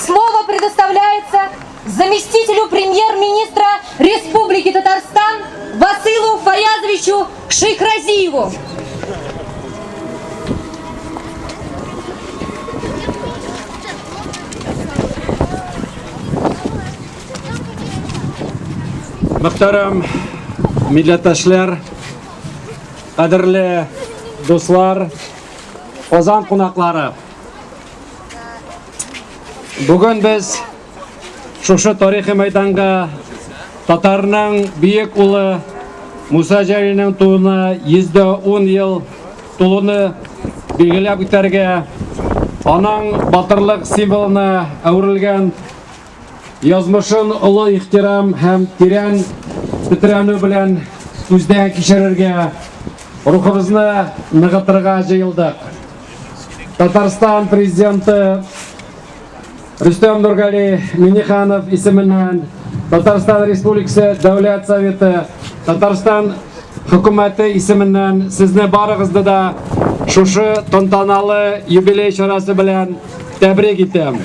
Слово предоставляется заместителю премьер-министра Республики Татарстан Василу Фаязовичу Шейхразиеву. Мөхтәрәм милләттәшләр, кадерле дуслар, Казан кунаклары. Бүген без шушы тарихи мәйданга татарның бөек улы Муса Җәлилнең тууына 110 ел тулуны билгеләп үтәргә, аның батырлык символына әверелгән язмышын олы ихтирам һәм тирән тетрәнү белән күздән кичерергә, рухыбызны ныгытырга җыелдык. Татарстан президенты Рөстәм Нургали Минниханов исеменнән Татарстан Республикасы Дәүләт Советы, Татарстан хөкүмәте исеменнән сезне барыгызны да шушы тантаналы юбилей чарасы белән тәбрик итәм.